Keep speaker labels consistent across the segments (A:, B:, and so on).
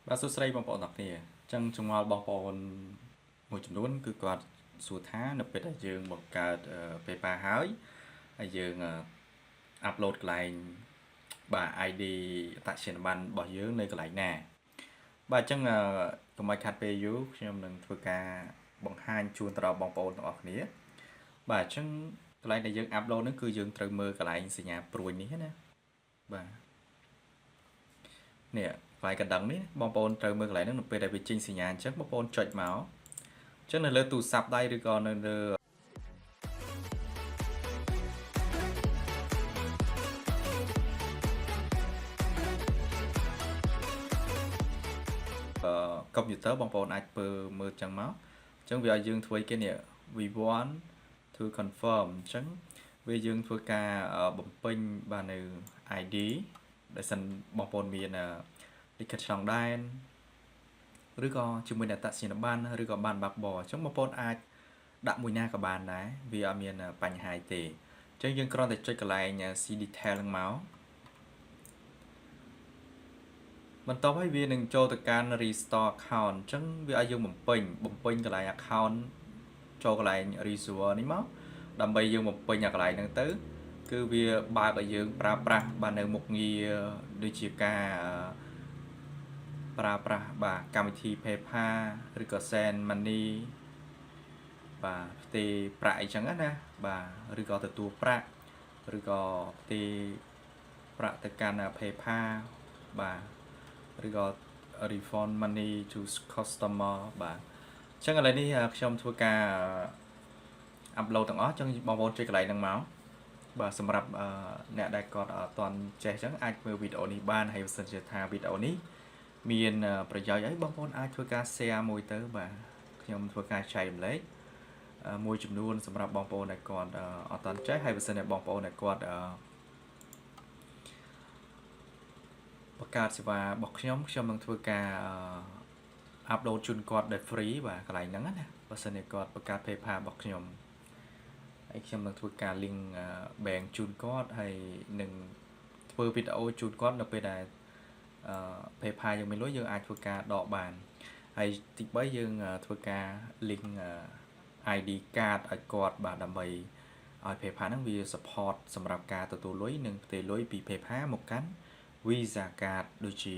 A: បាទសួស្តីបងប្អូនទាំងគ្នាអញ្ចឹងចម្ងល់បងប្អូនមួយចំនួនគឺគាត់សួរថានៅពេលដែលយើងបង្កើត PayPal ហើយហើយយើង upload កន្លែងបាទ ID អត្តសញ្ញាណប័ណ្ណរបស់យើងនៅកន្លែងណាបាទអញ្ចឹងកុំឲ្យខាត់ពេលយូរខ្ញុំនឹងធ្វើការបង្ហាញជូនទៅដល់បងប្អូនទាំងអស់គ្នាបាទអញ្ចឹងកន្លែងដែលយើង upload ហ្នឹងគឺយើងត្រូវមើលកន្លែងសញ្ញាព្រួយនេះណាបាទនេះកន្លែងកណ្ដឹងនេះបងប្អូនត្រូវមើលកន្លែងហ្នឹងនៅពេលដែលវាចេញសញ្ញាអញ្ចឹងបងប្អូនចុចមកអញ្ចឹងនៅលើទូរស័ព្ទដៃឬក៏នៅលើកុំព្យូទ័របងប្អូនអាចធ្វើមើលចឹងមកអញ្ចឹងវាឲ្យយើងធ្វើគេនេះ we want to confirm អញ្ចឹងវាយើងធ្វើការបំពេញបាទនៅ ID ដែលសិនបងប្អូនមានលិខិតឆ្លងដែនឬក៏ជាមួយនឹងអត្តសញ្ញាណប័ណ្ណឬក៏បានបើកបរអញ្ចឹងបងប្អូនអាចដាក់មួយណាក៏បានដែរវាអត់មានបញ្ហាទេអញ្ចឹងយើងគ្រាន់តែចុចកន្លែង see detail ហ្នឹងមកបន្ទាប់ហើយវានឹងចូលទៅកាន់ restore account អញ្ចឹងវាឲ្យយើងបំពេញបំពេញកន្លែង account ចូលកន្លែង restore នេះមកដើម្បីយើងបំពេញអាកន្លែងហ្នឹងទៅគឺវាបើកឲ្យយើងប្រើប្រាស់បាននៅមុខងារដូចជាការប្រើប្រាស់បាទកម្មវិធី PayPal ឬក៏ Send Money បាទផ្ទេរប្រាក់អីចឹងណាបាទឬក៏ទទួលប្រាក់ឬក៏ផ្ទេរប្រាក់ទៅកាន់ PayPal បាទឬក៏ refund money to customer បាទអញ្ចឹងឥឡូវនេះខ្ញុំធ្វើការ upload ទាំងអស់អញ្ចឹងបងប្អូនចុចកន្លែងហ្នឹងមកបាទសម្រាប់អ្នកដែលគាត់អត់ទាន់ចេះអញ្ចឹងអាចមើលវីដេអូនេះបានហើយបើសិនជាថាវីដេអូនេះមានប្រយោជន៍អីបងប្អូនអាចធ្វើការ share មួយទៅបាទខ្ញុំធ្វើការចែករំលែកមួយចំនួនសម្រាប់បងប្អូនដែលគាត់អត់ទាន់ចេះហើយបើសិនជាបងប្អូនដែលគាត់បង្កើតសេវារបស់ខ្ញុំខ្ញុំនឹងធ្វើការ upload ជូនគាត់ដោយ free បាទកន្លែងហ្នឹងណាបើសិនជាគាត់បង្កើត PayPal របស់ខ្ញុំហើយខ្ញុំនឹងធ្វើការ link bank ជូនគាត់ហើយនឹងធ្វើវីដេអូជូនគាត់នៅពេលដែល PayPal យើងមានលុយយើងអាចធ្វើការដកបានហើយទី3យើងធ្វើការ link ID card ឲ្យគាត់បាទដើម្បីឲ្យ PayPal ហ្នឹងវា support សម្រាប់ការទទួលលុយនិងផ្ទេរលុយពី PayPal មកកាន់ Visa card ដូចជា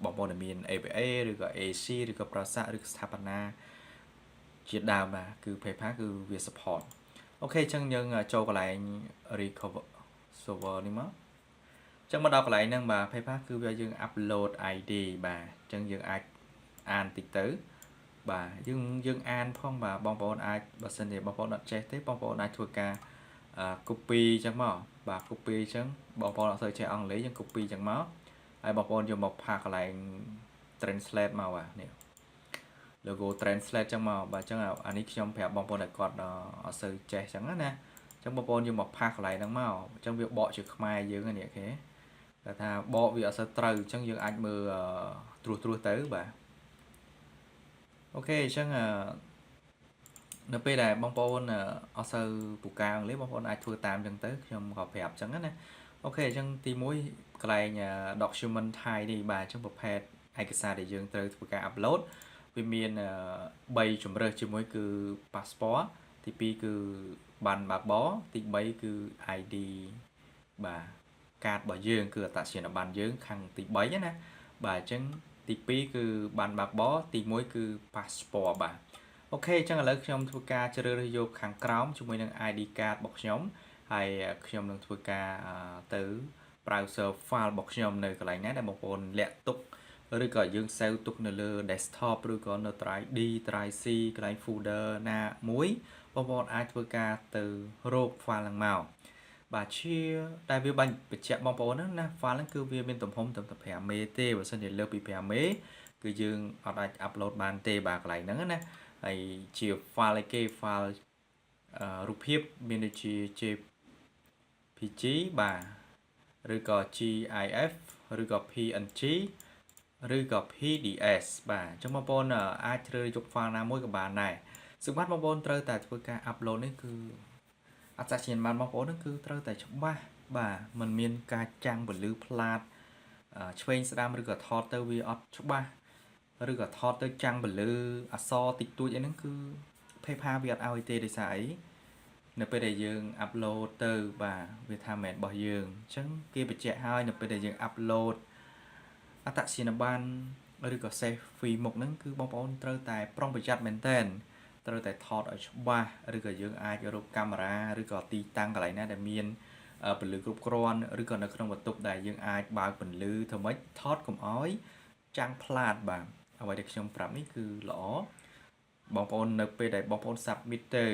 A: បងប្អូនដែលមាន ABA ឬក៏ AC ឬក៏ប្រសាឬស្ថាបនាជាដើមបាទគឺ PayPal គឺវា support OK អញ្ចឹងយើងចូលកន្លែង recover server នេះមកអញ្ចឹងមកដល់កន្លែងហ្នឹងបាទ PayPal គឺវាយើង upload ID បាទអញ្ចឹងយើងអាចអានតិចទៅបាទយើងយើងអានផងបាទបងប្អូនអាចបើសិនជាបងប្អូនអត់ចេះទេបងប្អូនអាចធ្វើការ copy អញ្ចឹងមកបាទ copy អញ្ចឹងបងប្អូនអត់សូវចេះអង់គ្លេសយើង copy អញ្ចឹងមកហើយបងប្អូនយកមក paste កន្លែង translate មកបាទនេះ logo translate ចឹងមកបាទអញ្ចឹងអានេះខ្ញុំប្រាប់បងប្អូនដែលគាត់អត់សូវចេះចឹងណាអញ្ចឹងបងប្អូនយកមក paste កន្លែងហ្នឹងមកអញ្ចឹងវាបកជាខ្មែរយើងនេះគេតែថាបកវាអត់សូវត្រូវអញ្ចឹងយើងអាចមើលត្រួសត្រាសទៅបាទ OK អញ្ចឹងនៅពេលដែលបងប្អូនអត់សូវពូកែអង់គ្លេសបងប្អូនអាចធ្វើតាមអញ្ចឹងទៅខ្ញុំក៏ប្រាប់អញ្ចឹងណាOK អញ្ចឹងទី1កន្លែង document type នេះបាទអញ្ចឹងប្រភេទឯកសារដែលយើងត្រូវធ្វើការ upload វាមាន3ជម្រើសជាមួយគឺ passport ទី2គឺបានបើកបរទី3គឺ ID បាទកាតរបស់យើងគឺអត្តសញ្ញាណប័ណ្ណយើងខាងទី3ណាបាទអញ្ចឹងទី2គឺបានបើកបរទី1គឺ passport បាទ OK អញ្ចឹងឥឡូវខ្ញុំធ្វើការជ្រើសរើសយកខាងក្រោមជាមួយនឹង ID card របស់ខ្ញុំហើយខ្ញុំនឹងធ្វើការទៅ browser file របស់ខ្ញុំនៅកន្លែងណាដែលបងប្អូនលាក់ទុកឬក៏យើង save ទុកនៅលើ desktop ឬក៏នៅ drive D drive C កន្លែង folder ណាមួយបងប្អូនអាចធ្វើការទៅរក file ហ្នឹងមកបាទជាតែវាបាញ់បញ្ជាក់បងប្អូនហ្នឹងណា file ហ្នឹងគឺវាមានទំហំត្រឹមតែ5មេទេបើសិនជាលើសពី5មេគឺយើងអត់អាច upload បានទេបាទកន្លែងហ្នឹងណាហើយជា file អីគេ file រូបភាពមានដូចជា JPG បាទឬក៏ GIF ឬក៏ PNG ឬក៏ PDF បាទអញ្ចឹងបងប្អូនអាចជ្រើសយក file ណាមួយក៏បានដែរសម្រាប់បងប្អូនត្រូវតែធ្វើការ upload នេះគឺអត្តសញ្ញាណប័ណ្ណបងប្អូននឹងគឺត្រូវតែច្បាស់បាទมันមានការចាំងពលឺផ្លាតឆ្វេងស្ដាំឬក៏ថតទៅវាអត់ច្បាស់ ឬក៏ថតទៅចាំងពន្លឺអក្សរតិចតួចអីហ្នឹងគឺ PayPal វាអត់ឲ្យទេដោយសារអីនៅពេលដែលយើង upload ទៅបាទវាថាមិនមែនរបស់យើងអញ្ចឹងគេបញ្ជាក់ឲ្យនៅពេលដែលយើង upload អត្តសញ្ញាណប័ណ្ណឬក៏ selfie មុខហ្នឹងគឺបងប្អូនត្រូវតែប្រុងប្រយ័ត្នមែនទែនត្រូវតែថតឲ្យច្បាស់ឬក៏យើងអាចរកកាមេរ៉ាឬក៏ទីតាំងកន្លែងណាដែលមានពន្លឺគ្រប់គ្រាន់ឬក៏នៅក្នុងបន្ទប់ដែលយើងអាចបើកពន្លឺធ្វើម៉េចថតកុំឲ្យចាំងផ្លាតបាទអ្វីដែលខ្ញុំប្រាប់នេះគឺល្អបងប្អូននៅពេលដែលបងប្អូន submit ទៅ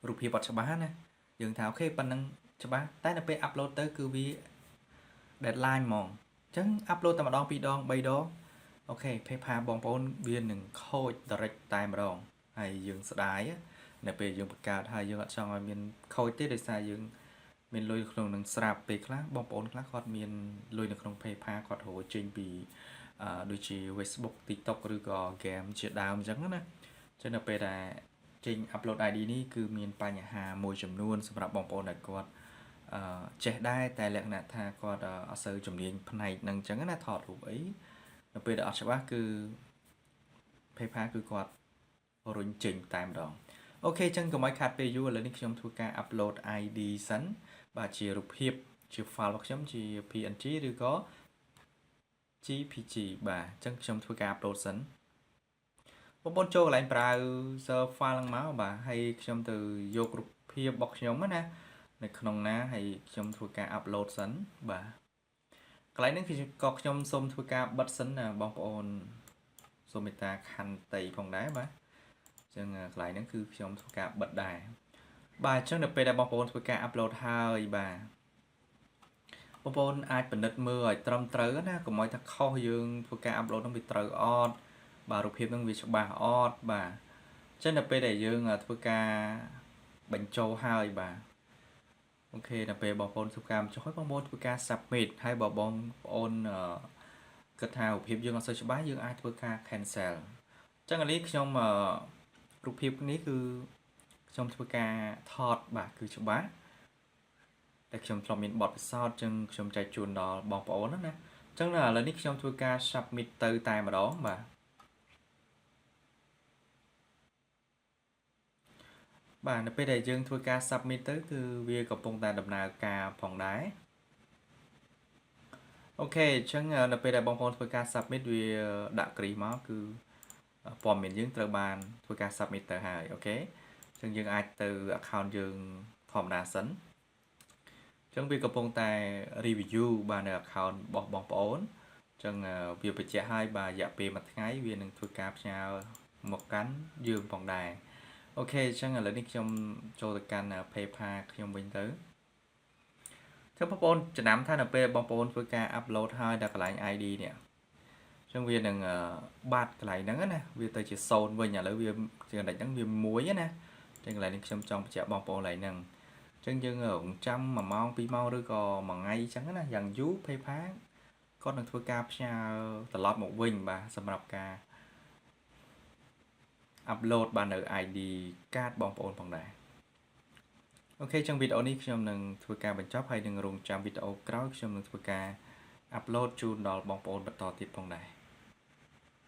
A: រូបភាពអត់ច្បាស់ណាយើងថា OK ប៉ុណ្ណឹងច្បាស់តែនៅពេល upload ទៅគឺវា deadline ហ្មងអញ្ចឹង upload តែម្ដងពីរដងបីដង OK PayPal បងប្អូនវានឹងខូច direct តែម្ដងហើយយើងស្ដាយនៅពេលយើងបង្កើតហើយយើងអត់ចង់ឲ្យមានខូចទេដោយសារយើងមានលុយក្នុងនឹងស្រាប់ពេលខ្លះបងប្អូនខ្លះគាត់មានលុយនៅក្នុង PayPal គាត់រកចេញពីដូចជា Facebook TikTok ឬក៏ game ជាដើមអញ្ចឹងណាចឹងនៅពេលដែលចេញ upload ID នេះគឺមានបញ្ហាមួយចំនួនសម្រាប់បងប្អូនដែលគាត់អឺចេះដែរតែលក្ខណៈថាគាត់អត់សូវជំនាញផ្នែកហ្នឹងអញ្ចឹងណាថតរូបអីនៅពេលដែលអត់ច្បាស់គឺ PayPal គឺគាត់រុញចេញតែម្ដង OK អញ្ចឹងកុំឲ្យខាតពេលយូរឥឡូវនេះខ្ញុំធ្វើការ upload ID សិនបាទជារូបភាពជា file របស់ខ្ញុំជា PNG ឬក៏ JPG បាទអញ្ចឹងខ្ញុំធ្វើការ upload សិនបងប្អូនចូលកន្លែង browser file ហ្នឹងមកបាទហើយខ្ញុំទៅយករូបភាពរបស់ខ្ញុំណានៅក្នុងណាហើយខ្ញុំធ្វើការ upload សិនបាទកន្លែងនេះគឺក៏ខ្ញុំសូមធ្វើការបិទសិនណាបងប្អូនសូមមេត្តាខន្តីផងដែរបាទអញ្ចឹងកន្លែងហ្នឹងគឺខ្ញុំធ្វើការបិទដែរបាទអញ្ចឹងនៅពេលដែលបងប្អូនធ្វើការ upload ហើយបាទបងប្អូនអាចពិនិត្យមើលឲ្យត្រឹមត្រូវណាកុំឲ្យថាខុសយើងធ្វើការ upload ហ្នឹងវាត្រូវអត់បាទរូបភាពហ្នឹងវាច្បាស់អត់បាទអញ្ចឹងនៅពេលដែលយើងធ្វើការបញ្ចូលហើយបាទ OK ដល់ពេលបងប្អូនធ្វើការបញ្ចុះហើយបងប្អូនធ្វើការ submit ហើយបើបងប្អូនគិតថារូបភាពយើងអត់សូវច្បាស់យើងអាចធ្វើការ cancel អញ្ចឹងឥឡូវខ្ញុំរូបភាពនេះគឺខ្ញុំធ្វើការថតបាទគឺច្បាស់តែខ្ញុំធ្លាប់មានបទពិសោធន៍ចឹងខ្ញុំចែកជូនដល់បងប្អូនណាអញ្ចឹងឥឡូវនេះខ្ញុំធ្វើការ submit ទៅតែម្ដងបាទបាទនៅពេលដែលយើងធ្វើការ submit ទៅគឺវាកំពុងតែដំណើរការផងដែរ OK អញ្ចឹងនៅពេលដែលបងប្អូនធ្វើការ submit វាដាក់គ្រីមកគឺព័ត៌មានយើងត្រូវបានធ្វើការ submit ទៅហើយ OK អញ្ចឹងយើងអាចទៅ account យើងធម្មតាសិនអញ្ចឹងវាកំពុងតែ review បាទនៅ account របស់បងប្អូនអញ្ចឹងវាបញ្ជាក់ឲ្យបាទរយៈពេលមួយថ្ងៃវានឹងធ្វើការផ្ញើមកកាន់យើងផងដែរ OK អញ្ចឹងឥឡូវនេះខ្ញុំចូលទៅកាន់ PayPal ខ្ញុំវិញទៅចឹងបងប្អូនចំណាំថានៅពេលបងប្អូនធ្វើការ upload ហើយដល់កន្លែង ID នេះអញ្ចឹងវានឹងបាត់កន្លែងហ្នឹងណាវាទៅជា0វិញឥឡូវវាចំណុចហ្នឹងវា1ណាអញ្ចឹងកន្លែងនេះខ្ញុំចង់បញ្ជាក់បងប្អូនកន្លែងហ្នឹងអញ្ចឹងយើងរងចាំ1ម៉ោង2ម៉ោងឬក៏មួយថ្ងៃអញ្ចឹងណាយ៉ាងយូរ PayPal គាត់នឹងធ្វើការផ្ញើត្រឡប់មកវិញបាទសម្រាប់ការ upload បាននៅ ID កាតបងប្អូនផងដែរ OK ចឹងវីដេអូនេះខ្ញុំនឹងធ្វើការបញ្ចប់ហើយនឹងរងចាំវីដេអូក្រោយខ្ញុំនឹងធ្វើការ upload ជូនដល់បងប្អូនបន្តទៀតផងដែរ។